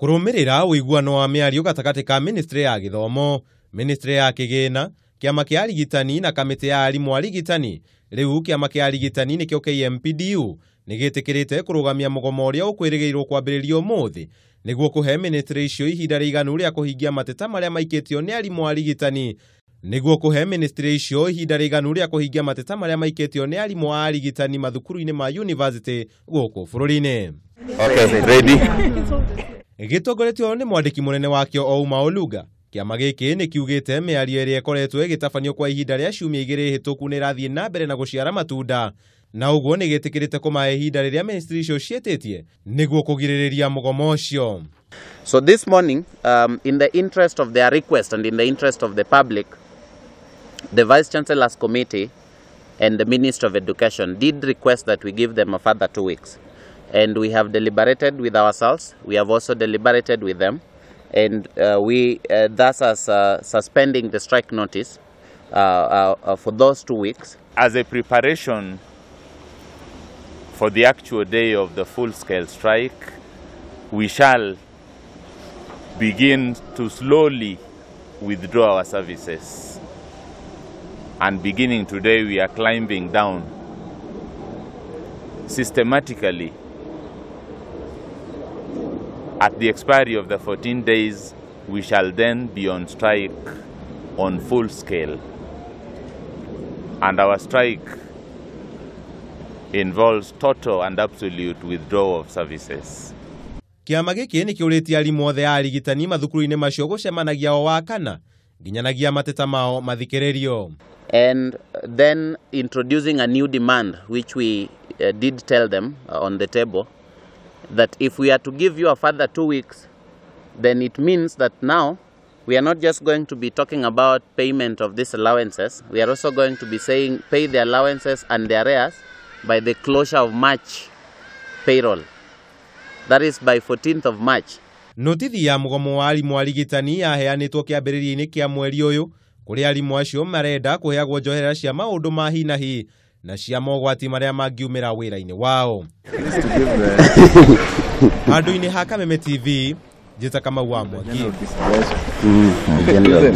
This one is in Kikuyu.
Kũrũmĩrĩra ũiguano wa mĩario gatagatĩ ka ministry ya gĩthomo, ministry ya kĩgĩna, kĩama kĩa arigitani na kamĩtĩ ya arimũ arigitani. Rĩu kĩama kĩa arigitani nĩkĩo KMPDU nĩgĩtĩkĩrĩte kũrũgamia mũgomo ũrĩa ũkwĩrĩgĩrĩrwo kwambĩrĩrio ũmũthĩ nĩguo kũhe ministry icio ihinda rĩiganu rĩa kũhingia mateta marĩa maikĩtio nĩ arimũ arigitani. Nĩguo kũhe ministry icio ihinda rĩiganu rĩa kũhingia mateta marĩa maikĩtio nĩ arimũ a arigitani mathukuru-inĩ ma university gũkũ bũrũri-inĩ. Okay, ready? Gĩtongoretio nĩ mwandĩki mũnene wakĩo Ouma Oluga, kĩama gĩkĩ nĩ kiugĩte mĩario ĩrĩa ĩkoretwo ĩgĩtabanio kwa ihinda rĩa ciumia igĩrĩ hĩtũku nĩ ĩrathiĩ na mbere na gũciara matunda, na ũguo nĩ gĩtĩkĩrĩte kũmahe ihinda rĩrĩa ministry icio ciĩtĩtie nĩguo kũgirĩrĩria mũgomo ũcio. So this morning, in the interest of their request and in the interest of the public, the Vice Chancellor's Committee and the Ministry of Education did request that we give them a further 2 weeks. And we have deliberated with ourselves, we have also deliberated with them, and we thus as suspending the strike notice for those 2 weeks. As a preparation for the actual day of the full-scale strike, we shall begin to slowly withdraw our services. And beginning today, we are climbing down systematically. At the expiry of the 14 days, we shall then be on strike on full scale. And our strike involves total and absolute withdrawal of services. Kĩama gĩkĩ nĩ kĩũrĩtie arimũ othe a arigitani mathukuru-inĩ macio gũcemanagia o wakana nginyanagia mateta mao mathikĩrĩrio. And then introducing a new demand, which we did tell them on the table, that if we are to give you a further 2 weeks, then it means that now we are not just going to be talking about payment of these allowances, we are also going to be saying pay the allowances and the arrears by the closure of March payroll. That is by 14th of March. Notithi ya mũgomo wa arimũ arigitani yaheanĩtwo kĩambĩrĩria-inĩ kĩa mweri ũyũ kũrĩ arimũ acio marenda kũheagwo njoherera cia maũndũ ma hi na hi na cia mogwati marĩa mangiumĩra wĩra-inĩ wao. Handũ-inĩ ha Kameme TV, njĩta Kamau wa Mwangi.